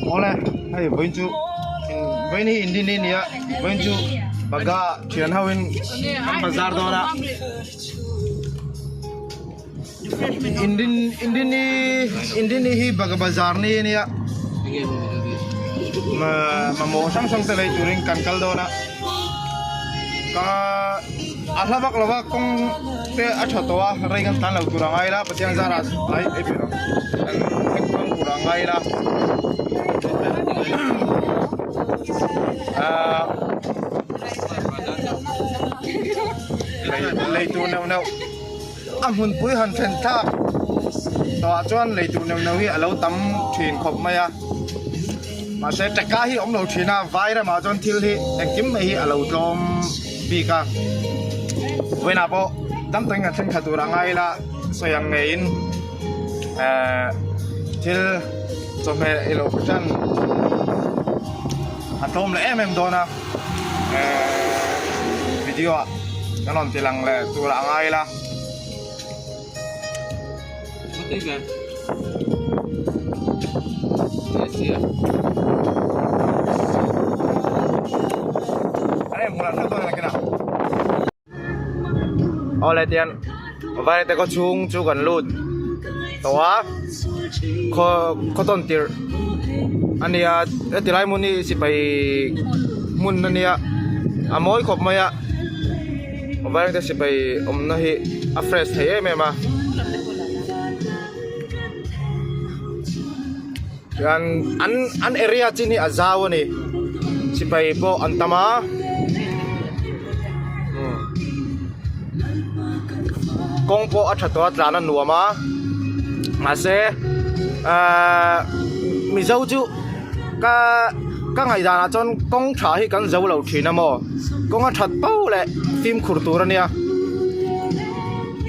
Awle hei vawiin chu vawiin hi Indini a nia vawiin chu Bagha thian ho in an bazar dawn a Indin Indini Indini hi Bagha bazar ni a nia mamawh hrang hrang te lei turin kan kal dawn a ka a hla vak lo va kawng te a tha tawh a rei kan tlan lo tur a ngai la Pathian zarah ai ei pe ang kan thleng thang tur a ngai la ahh lei lei tur neuh neuh a hmunpui han thlen thlak tawh ah chuan lei tur neuh neuh hi a lo tam thin khawp mai a mahse teka hi a awm lo thin a vai ramah chuan thil hi engkim mai hi a lo tlawm bik a vawiinah pawh tam takin kan thleng thla tur a ngai ila sawi ang ngeiin ehh thil chawhmeh ilo hran a tlawm leh em em dawn a ehh video ah kan rawn ti lang leh tur a ngai ila. Awle tian Vairengte khaw chhung chu kan lut tawh a khaw khaw tawn tirh a nia heti lai hmun hi sipai hmun a nia a mawi khawp mai a. Vairengte sipai awmna hi a fresh thei em em a chuan an an area chin hi a zau a ni sipai pawh an tam a kawng pawh a tha tawh a tlan a nuam a mahse ahh mizo chu. Ka ka ngaihdanah chuan kawng tha hi kan zo lo thin a maw kawng a that pauh leh fimkhur tur a nia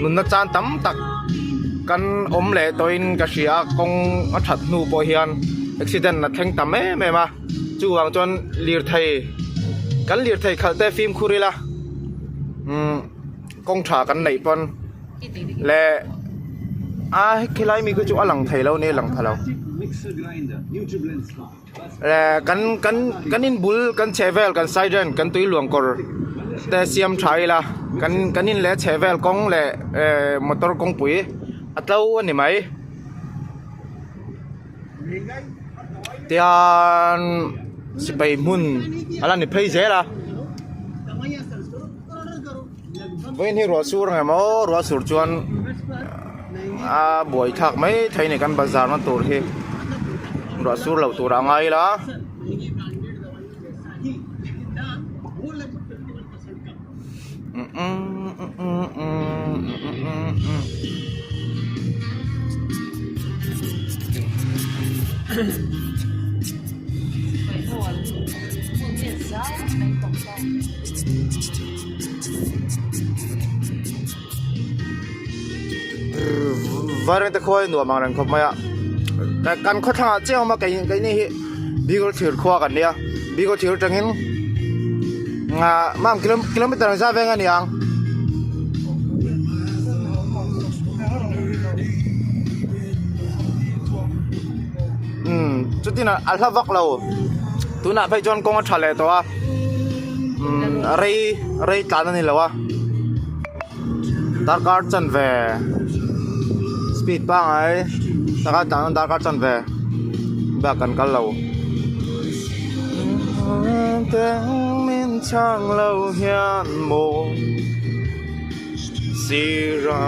nunna chan tam tak kan awm leh tawhin ka hria a kawng a that hnu pawh hian accident a thleng tam em em a chuvang chuan lirthei kan lirthei khalh te fimkhur ila umm kawng tha kan neih pawn. Leh a khilai mi khi chu a lang thei lo a ni a lang pha lo leh kan kan kan in bul kan chheh vel kan siren kan tui luang kawr te siam tha ila kan kan in leh chheh vel kawng leh ehh motor kawngpui a tlo a ni mai tian sipai hmun a la ni phei zel a. Vawiin hi ruah sur ang em aw ruah sur chuan a buai thlak mai thei a ni kan bazar na tur hi ruah sur loh tur a ngai ila. Vairengte khua hi nuam ang reng khawp mai a kan khaw thlangah chiah a awm a kei keini hi Bikul thir khua kan nia Bikul thir atangin ah mam kilometer ang zat veng a ni ang. Umm chutin a hla vak lo tunah phei chuan kawng a tha leh tawh a. Umm rei rei tlan a ni lo a darkar chanve speed pangai taka tlan a darkar chanve bak kan kal lo min chhang lo hian maw sira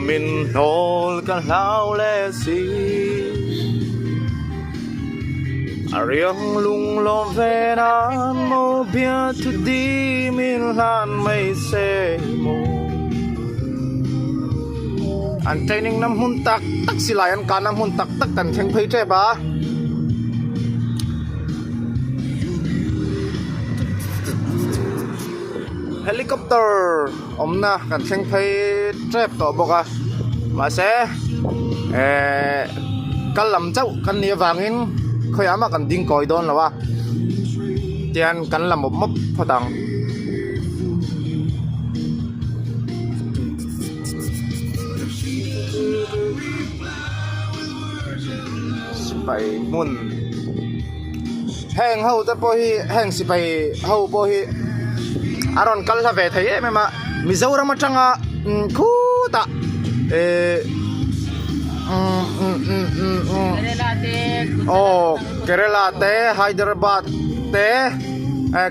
min hnawl ka hlau leh si. A riang lung lawm ve nan maw bia thu dim in hlan mai se maw. An training na hmun tak tak silai an kah na hmun tak tak kan thleng phei tep a. Helicopter awmna kan thleng phei tep tawh bawk a mahse ehh kal lam chauh kan nih avangin khawiah mah kan ding kawi dawn lo a tian kan la mawp mawp phawt ang. Sipai hmun heng ho te pawh hi heng sipai ho pawh hi a rawn kal hla ve thei em em a Mizoram atanga khutah ehh aw Kerala te Hyderabad te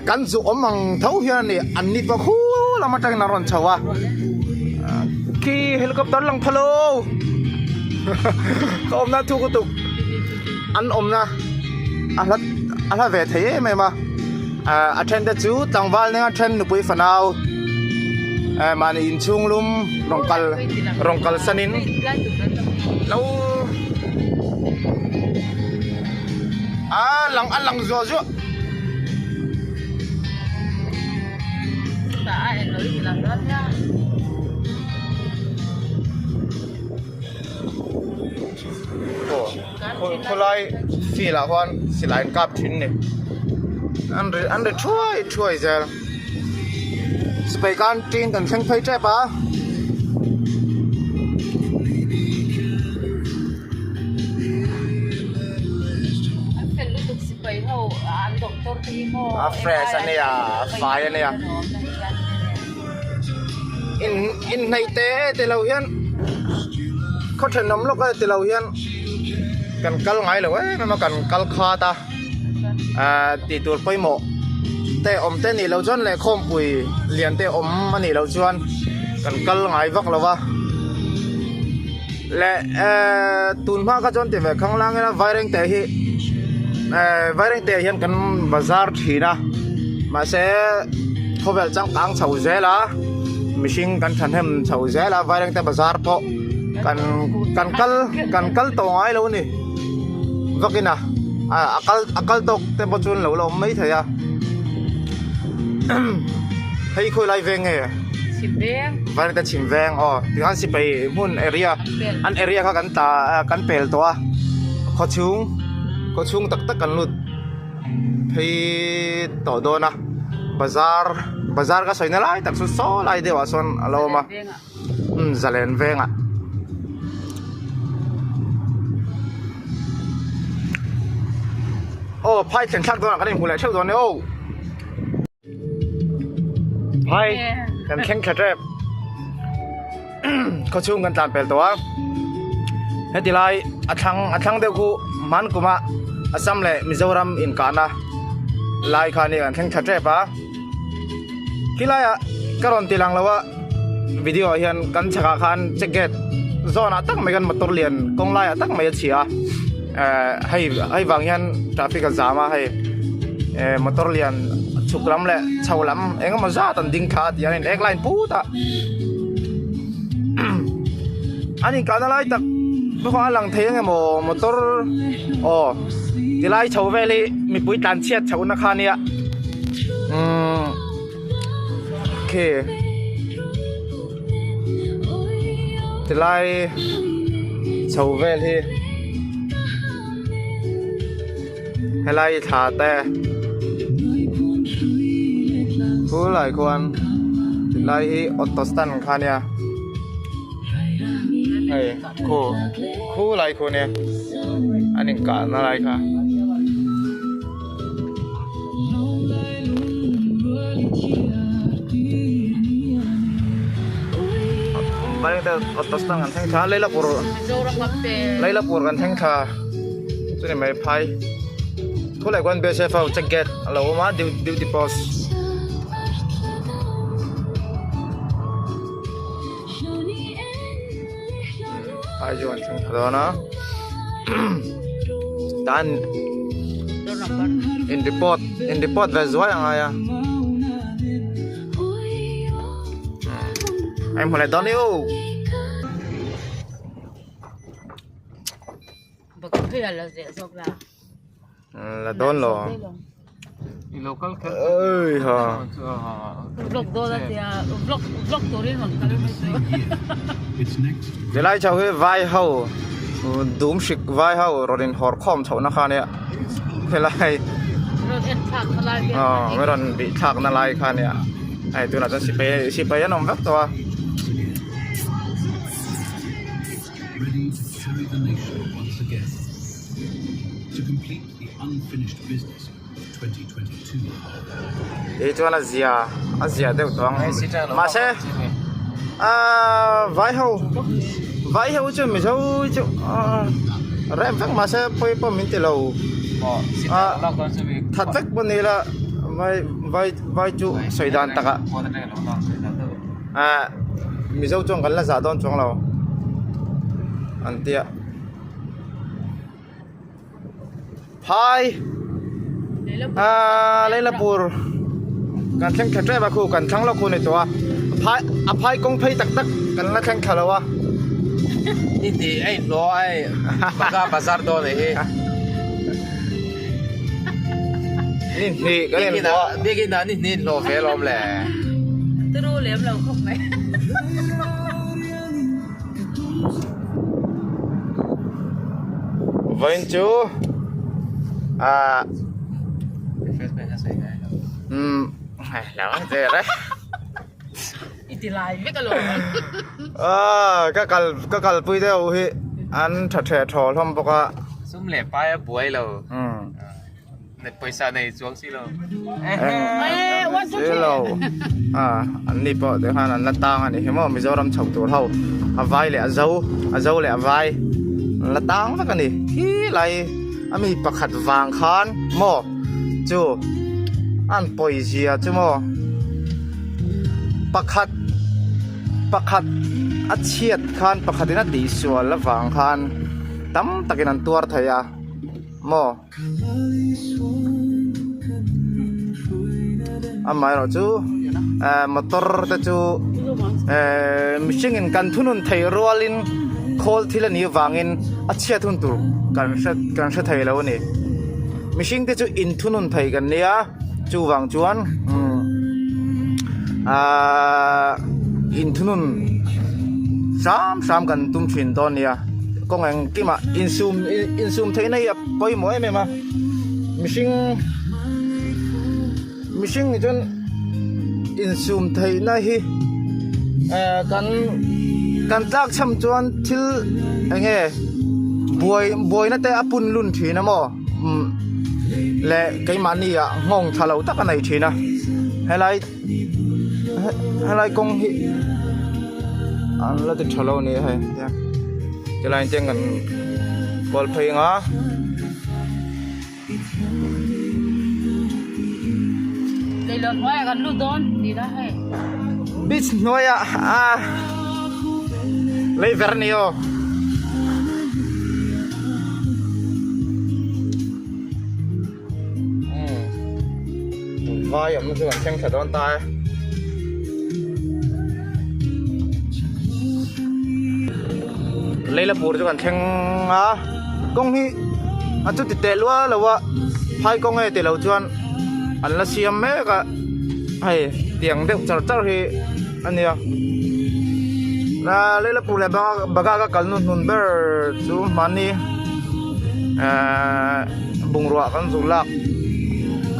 kan zu awm ang tho hian a ni an ni pawh khu lam atangin an rawn chho a khi helicopter lang pha lo ka awmna thu ka tuk an awmna a hla a hla ve thei em em a ah a then te chu tlangval nena then nupui fanau eh mahni inchhung lum rawn kal rawn kal sanin lo ah lang a lang zuah zuah. Khawlai field ah khuan silai an kap thin a ni an ri an ri thuai thuai zel sipai canteen kan thleng phei tep a. A fresh a nia a fai a nia in inhnaih te te lo hian khaw thenawm lawk a ti lo hian kan kal ngai lo em em a kan kal khat a ahh tih tur pawimawh te awm te nih loh chuan leh khawmpui lian te awm a nih loh chuan kan kal ngai vak lo va leh ehh tun hma kha chuan ti ve khang lang ila vairengte hi ehh vairengte hian kan bazar thin a mahse khawvel changkang chho zel a mihring kan thahnem chho zel a vairengte bazar pawh kan kan kal kan kal tawh ngai lo a ni vakin a a kal a kal tawk te pawh chuan lo la awm mai thei a hei khawi lai veng nge Chhim veng Vairengte chhim veng aw tikhan sipai hmun area an area kha kan ta kan pel tawh a khaw chhung khaw chhung tak tak kan lut phei tawh dawn a bazar bazar ka sawi na lai tak chu saw lai deuh ah sawn a lo awm a. Umm zalen vengah aw phai thlen thlak dawnah kan inhmu leh theuh dawn e aw phai kan thleng thla tep khaw chhung kan tlan pel tawh a heti lai a thlang a thlang deuh khu hman kuma Assam leh Mizoram inkahna lai kha a ni kan thleng thla tep a khilaiah ka rawn ti lang lo a. Video ah hian kan chhakah khan check gate zawn ah tak mai khan motor lian kawng laiah tak mai a chhia a ehh hei hei vang hian traffic a zam a hei ehh motor lian chhuk lam leh chho lam eng emaw zat an ding thla a tih hian ek line put a an inkahna lai tak bawk a lang thei ang emaw motor aw tilai chho vel hi mipui tlan chhiat chhohna kha ania umm. Khi tilai chho vel hi helai thla te khulai khuan tilai hi auto stand kha ania hei khu khulai khu ania an inkahna lai kha. Kan thleng thla Leilapur Leilapur kan thleng thla chuni mai phai khulai khuan BSF ho check gate a lo awm a duty post. Phai chu an thleng thla dawn a tan in report in report ve zuai a ngai a em hmu leh dawn ni u. La dawn lo ui ha tilai chho hi vai ho dum hrik vai ho rawn in hawr khawm chhoh na kha ania helai aw an rawn bih thlak na lai kha ania hei tunah chuan sipai sipai an awm vek tawh a. Tih chuan a zia a zia deuh tawh ang mahse ahh vai ho vai ho chu mizo chu ahh rem vek mahse pawi pawh min ti lo ah that vek pawh ni ila vai vai vai chu sawi dan takah ah mizo chuan kan la zah dawn chuang lo an tia. Phai aaa Leilapur kan thleng thla tep a khu kan thlang lawk hun a ni tawh a phai a phai kawng phei tak tak kan la thleng thla lo a. Ni tih a inhlawh a hei bazar bazar dawn a hi. Ni hnih kan inhlawh a. Biakin ah ni hnih inhlawh ve alawm le. Turu lem lo khawp mai. Vawiin chu ah umm I ti lai vek alawm ah ka kal ka kalpui deuh hi an tha theh thaw hlawm bawk a. Sum leh pai a buai lo. Pawisa nei chuang si lo. Si lo. A an ni pawh te khan an la tang a ni hi maw Mizoram chho tur ho a vai leh a zo a zo leh a vai an la tang vek a ni khi lai a mi pakhat vang khan maw chu an pawizia chu maw pakhat pakhat a chhiat khan pakhatin a tihsual avang khan tam takin an tuar thei a maw. Amaherawh chu eh motor te chu eh mihring in kan thunun theih rualin khawl thil a nih avangin a chhiat hun tur kan hre kan hre thei lo a ni mihring te chu in thunun thei kan nia chuvang chuan umm ahh in thunun hram hram kan tum thin dawn nia kawng engkimah insum insum theihna hi a pawimawh em em a mihring mihring nih chuan insum theihna hi eh kan kan tlak cham chuan thil eng nge buai buaina te a pun lun thin a maw umm leh keimahni ah nghawng tha lo tak a nei thin a helai helai kawng hi an la ti tha lo a ni a hei tilai te kan kual phei ang a. Beach hnuaiah a lei ver a ni aw. Vai awmna chu kan thleng thla dawn ta e. Leilapur chu kan thleng a kawng hi a chuti teh lua lo a phai kawng nge tih loh chuan an la siam mek a hei tiang deuh char char hi a nia Leilapur leh Baga ka kal hnuhnun ber chu hmanni ehh bungrua kan zuk lak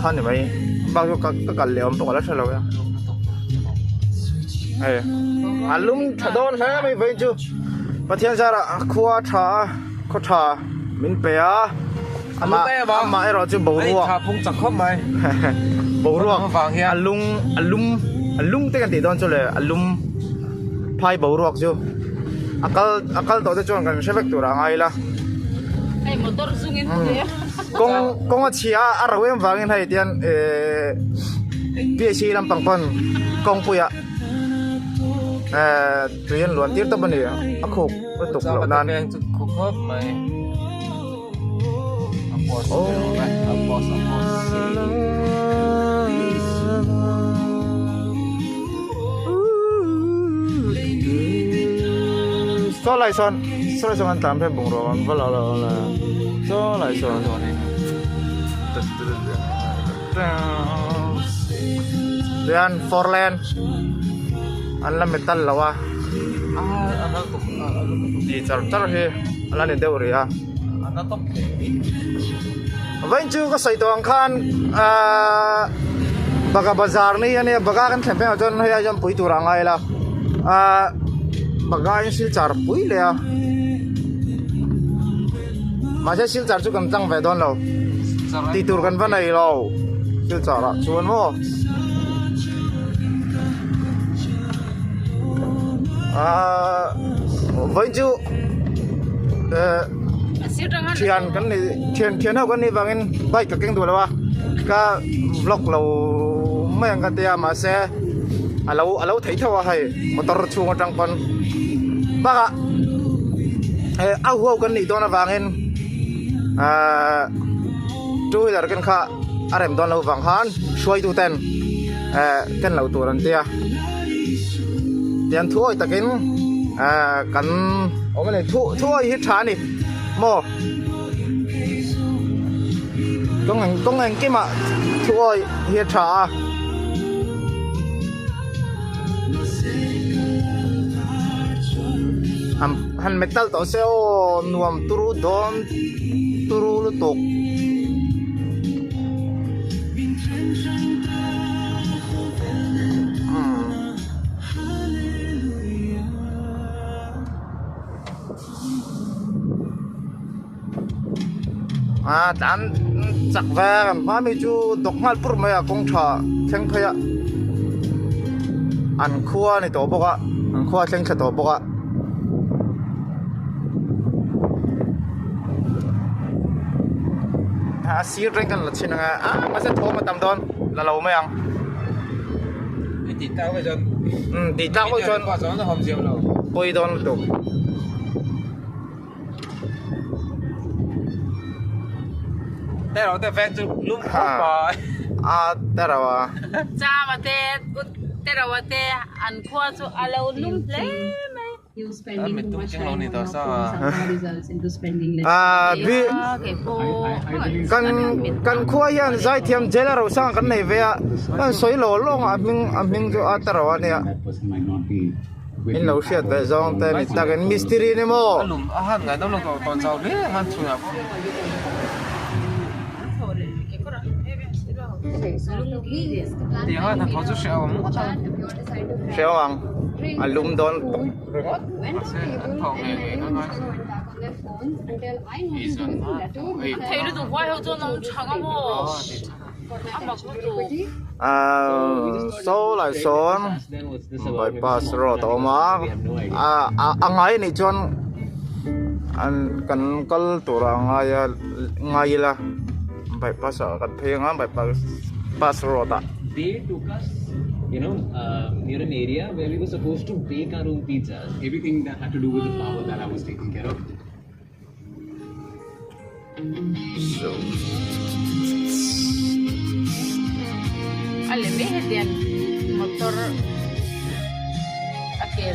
kha ni mai bak chu ka kal leh awm pawh ka la hre lo a hei a lum tha dawn hle mai vawiin chu Pathian zarah khua tha a khaw tha min pe a amah amah erawh chu boruak boruak a lung a lum a lum te kan tih dawn chu le a lum phai boruak chu a kal a kal tawh te chuan kan hre vek tur a ngai ila kawng kawng a chhia a ro em vangin hei tian ehh P H C lampang pawn kawngpuiah ehh tui an luan tir tawp a ni a khuk lutuk loh nan. Saw lai sawn saw lai sawn kan tlan phei bungrua kan va la lo la saw lai sawn tihian four lane an la metal lo a tih char char hi a la ni deuh rih a. Vawiin chu ka sawi tawh ang khan ahh Baga bazar ni a nia Baga kan thlen phei ah chuan hei ai chuan pui tur a ngai la ahh Baga in silchar pui leh a. Mahse Silchar chu kan tlang ve dawn lo. Tih tur kan va nei lo Silchar ah chuan maw. Aaa vawiin chu eh thian kan nih thian thian ho kan nih vangin bike ka keng duh lo a ka vlog lo mai ang ka tia mahse a lo a lo theih tho a hei motor chhung atang pawn bakah eh a huau kan nih dawn avangin ahh two wheeler ken kha a rem dawn loh vang khan hruaitu ten eh ken loh tur an tia tian thu awi takin eh kan awm a ni thu thu awi hi tha a ni maw kawng eng kawng engkimah thu awi hi a tha a. Han metal tawh se aw nuam turu dawn turu lutuk. A tlan chak ve kan hma mi chu dawk nghal pur mai a kawng tha thleng phei a an khua a ni tawh bawk a an khua a thleng thla tawh bawk a. A sir reng kan la chhin ang a a mahse thawm a tam dawn la lo mai ang. Umm tih tlak pawh chuan pawi dawn lutuk. A te reuh a. Chama te te reuh a te an khua chu a lo lum hle mai. Kan kan khua hian zaithiam Jela Rosanga kan nei ve a kan sawi lo lawng a hming a hming chu a te reuh a nia. In lo hriat ve zawng te ni takin mistiri ni maw? Hreu ang a lum dawn ringawt. Ahh saw lai sawn bypass road a awm a ah a ngai anih chuan an kan kal tur a ngai a ngai ila bypass ah kan phei anga bypass pass road ah. A lem e hetiang motor a ke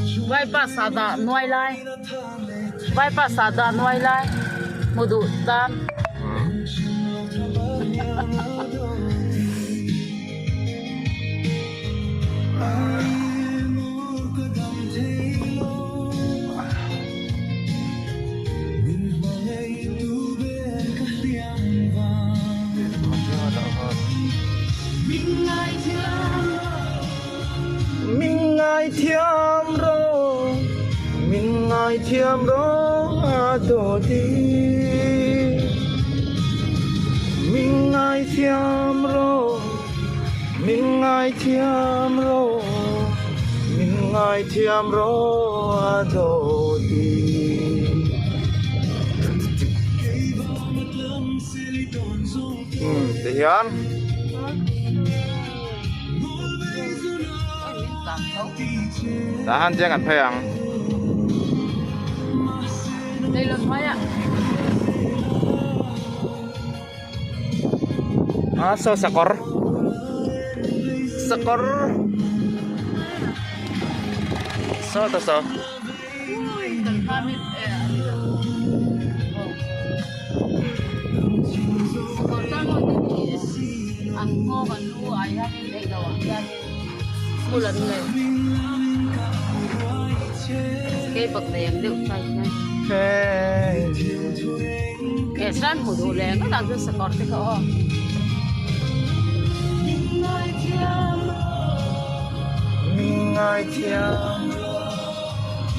chu bypass ah dah nuai lai bypass ah dah nuai lai hmu duh tan. Min ngaithiam rawh, min ngaithiam rawh a dawti. Min ngaithiam rawh. Min ngaithiam rawh, min ngaithiam rawh a dawti. Umm tihian. Tah han chiang kan phei ang. A saw sakawr sakawr saw ta saw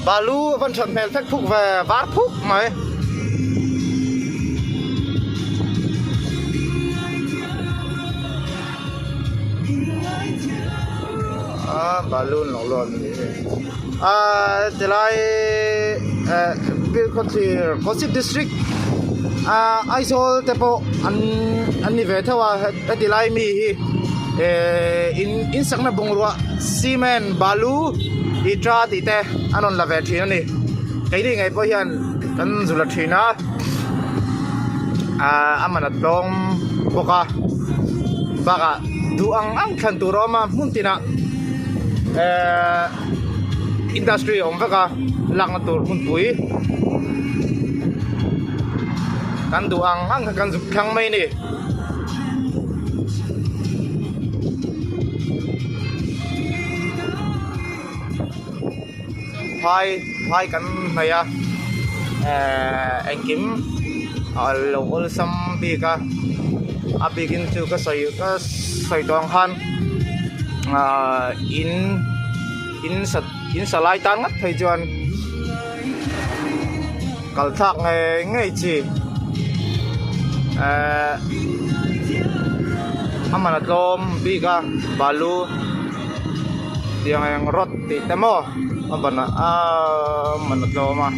Balu a van that hmel fek phuk ve var phuk mai. A balu an lo lawn a nih hi. A tilai eh Bilkhawthlir Kolasib district ah Aizawl te pawh an an ni ve theuh a heti lai mi hi eh in in sakna bungrua cement balu itra tih te an rawn la ve thin a ni keini ngei pawh hian kan zu la thin a ah a man a tlawm bawk a bakah duh ang ang thlan tur a awm a hmun tinah eh industry a awm vek a lakna tur hmunpui kan duh ang ang kha kan zuk thlang mai a ni. Phai phai kan hnaih a ehh engkim a lo awlsam bik a a bikin chu ka sawi ka sawi tawh ang khan ahh in in sa in sa lai tan ngat phei chuan kal thlak ngei ngei chi ehh a man a tlawm bik a balu tiang eng rawt tih te maw a ban a man a tlawm a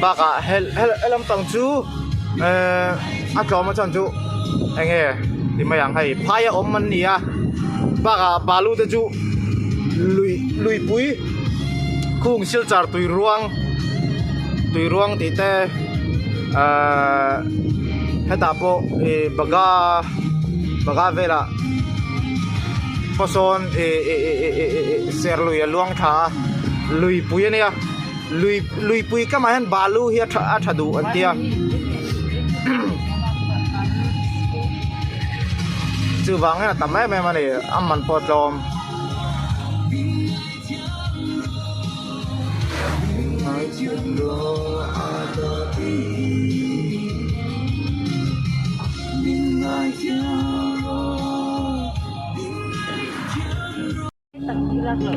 bakah he lampang chu ehh a tlawm a chuan chu eng nge ti mai ang hei phai a awm an ni a bakah balu te chu lui luipui khung silchar tui ruang tui ruang tih te ahh hetah pawh ih baga baga velah pawh sawn ih ih ih ih ih ser lui a luang tha a luipui a nia lui luipui kamah hian balu hi a tha a tha duh an tia chuvang hian a tam em em a ni a man pawh a tlawm.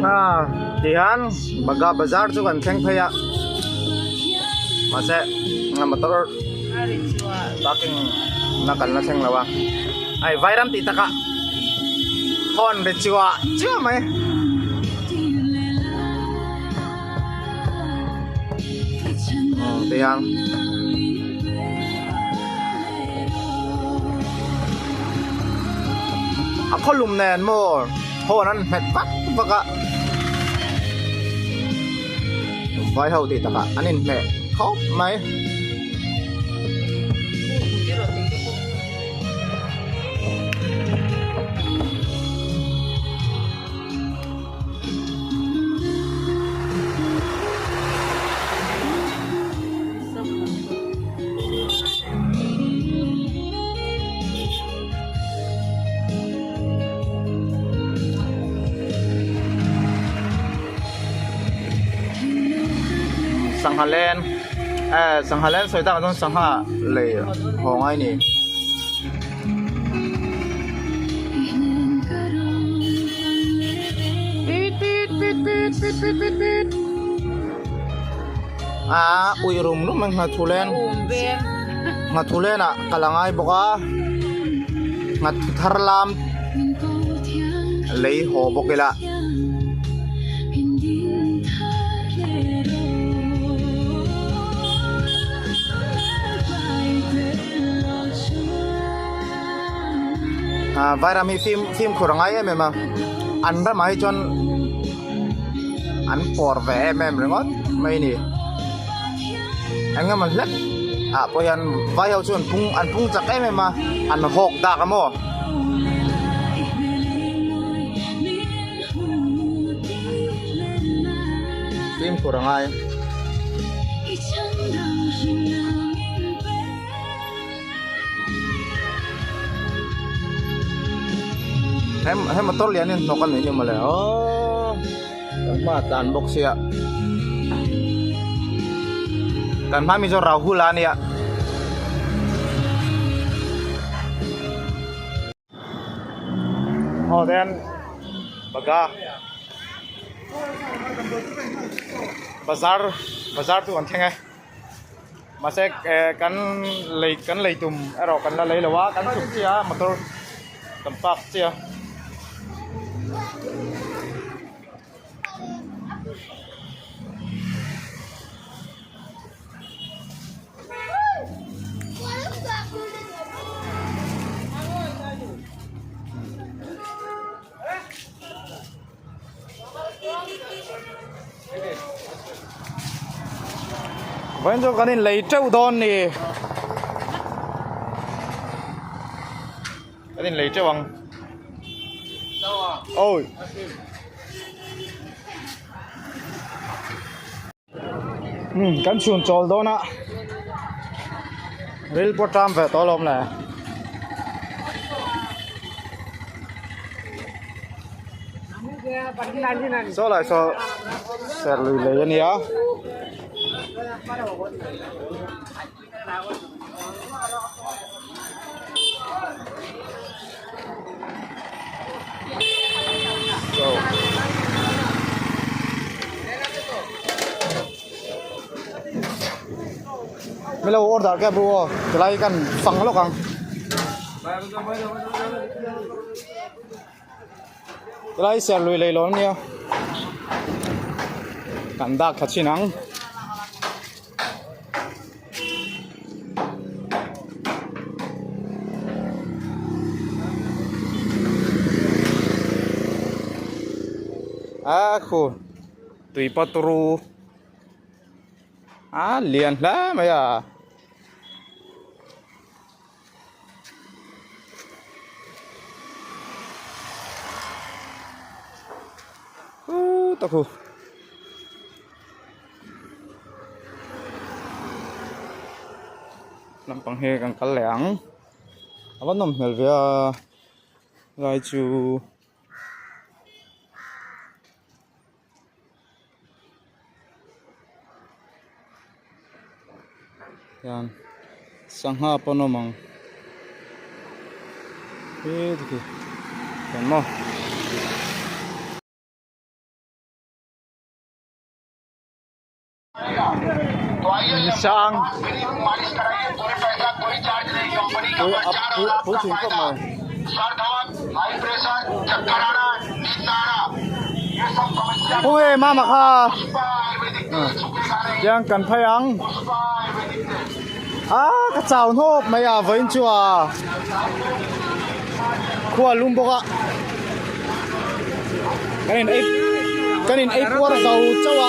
A tihian baga bazar chu kan thleng phei a mahse motor parking na kan la thleng lo a hei vairam tih takah hawn ri chuah chiah mai. Tihian a khawlum nen maw hawn an hmet vak vak a vai ho tih takah an inhmeh khawp mai. Sangha len eh sangha len sawi takah chuan sangha lei haw ngai a ni. A ui rum rum a nghathu len nghathu len ah kal a ngai bawk a nghathu thar lam lei haw bawk ila. Vairam hi fim fimkhur a ngai em em a an ramah hi chuan an pawr ve em em ringawt mai a ni eng emaw hlek ah pawh hian vai ho chu an pung an pung chak em em a an hawk dak a maw. Fimkhur a ngai. He he motor lian hi hnawk a nih hi mawle aww kan hma a tlan bawk sia kan hma mi chu Rahul a nia. Aw then baga. Bazar bazar chu kan thleng e mahse eh kan lei kan lei tum erawh kan la lei lo a kan chhuk chiah a motor kan park chiah a. Vawiin chu kan inlei teuh dawn ni kan inlei teuh ang awi. Kan chhun chawl dawn a ril pawh ṭam ve tawh alawm le. Saw lai saw ser lui lei a nia. Min lo order kep ru aw tilai kan fang lawk ang tilai ser lui lei lawn ania kan dak thla chin ang. A khu tui patru a lian hle mai a. Khutak khu. Lampang hi kan kal leh ang a va nawm hmel ve a lai chu. Hian sangha pawh an awm ang he ti khi hian maw. Sang a pui thin khawp mai. Khawnge mama kha tiang kan phei ang a ka chau hnawp mai a vawiin chu a khua lum bawk a kan in ei kan in ei puar zo chauh a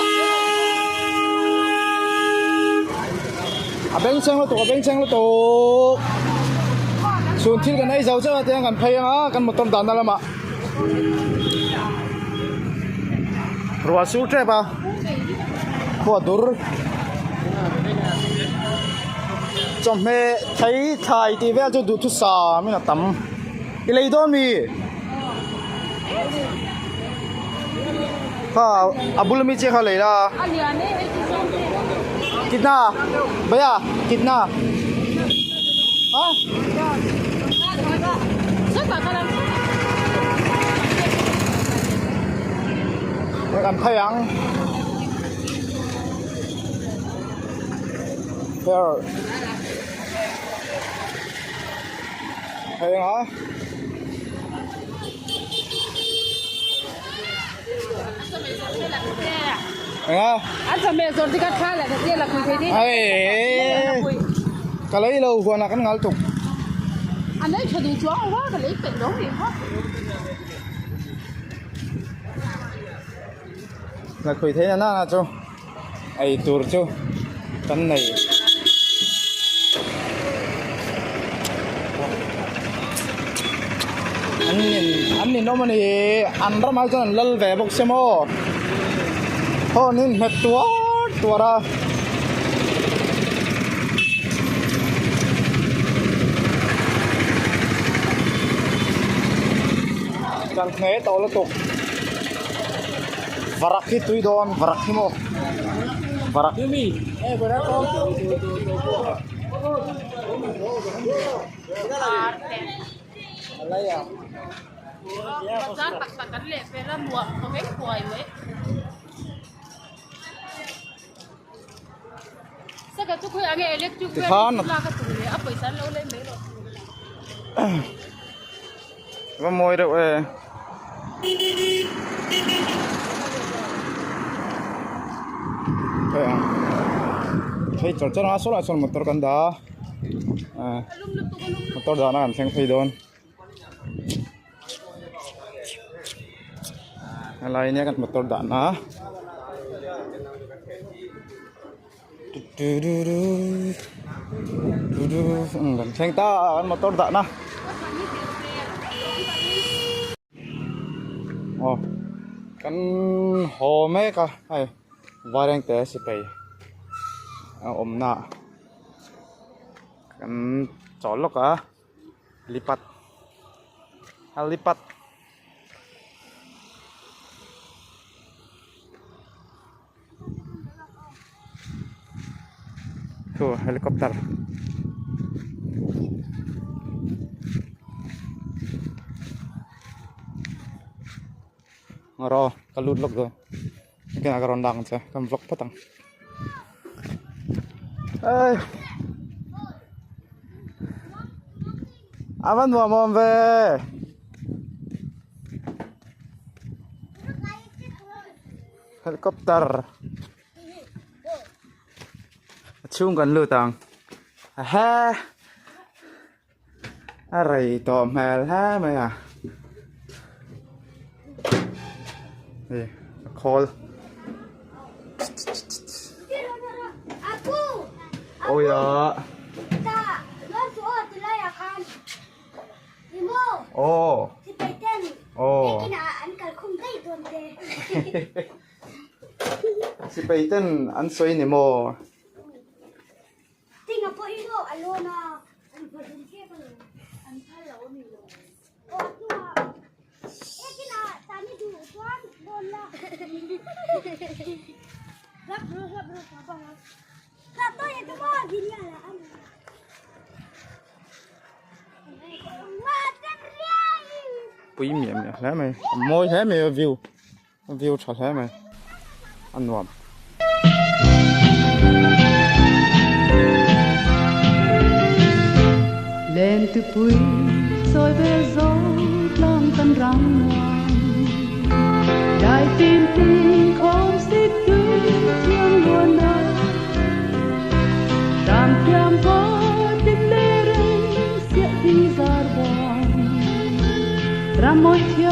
a bengchheng lutuk a bengchheng lutuk chhun thil kan ei zo chauh a tiang kan phei ang a kan motor dahna lamah ruah sur tep a khua dur chawhmeh thei thlai tih vel chu duhthusam in a tam. I lei dawn mi? Kha a bul ami chiah kha lei la. Kitna bhaiya kitna ha kan phei ang her. Hei anga enga hei ka lei lo huan ah kan ngal tuk la khawi thei na na chu ei tur chu kan nei. An nin an ninawm a ni an ramah chuan an lal ve bawk sia maw hawn in nghet tuar tuar a. Kan hne tawh lutuk. Varak hi tui dawn varak hi maw varak Bazar tak tak kan leh vel a nuam thaw vek huai mai. Saka chu khawi ang nge electric vel Tikhan chu lak a tur leh a pawisa an lo lei mai rawh. Va mawi deuh e. Hei ang phei char char a sawlaiah sawn motor kan dah a motor dahna kan thleng phei dawn. Helai nia kan motor dahna kan thleng ta a kan motor dahna aw kan haw mek a hei vairengte sipai a awmna kan chawl lawk a. Lipat a lipat thu helicopter ngaw ka lut lawk dawn ka rawn lang che kan vlog phawt ang. Ê A va nuam awm ve Helicopter A chhung kan lut ang Ehe A rei tawh hmel hle mai a Hei a khawl Awi a Aw Aw Sipai ten an sawi ni maw? Pui miah miah hle mai a mawi hle mai a view. View tha hle mai a nuam. Len tu pui chawi vel zo tlang kan ram nuam Dai tin tin khawm sik tui thiam luan na Hram thiam vaw tin le reng siah ding zar buang Ram mawi thiam.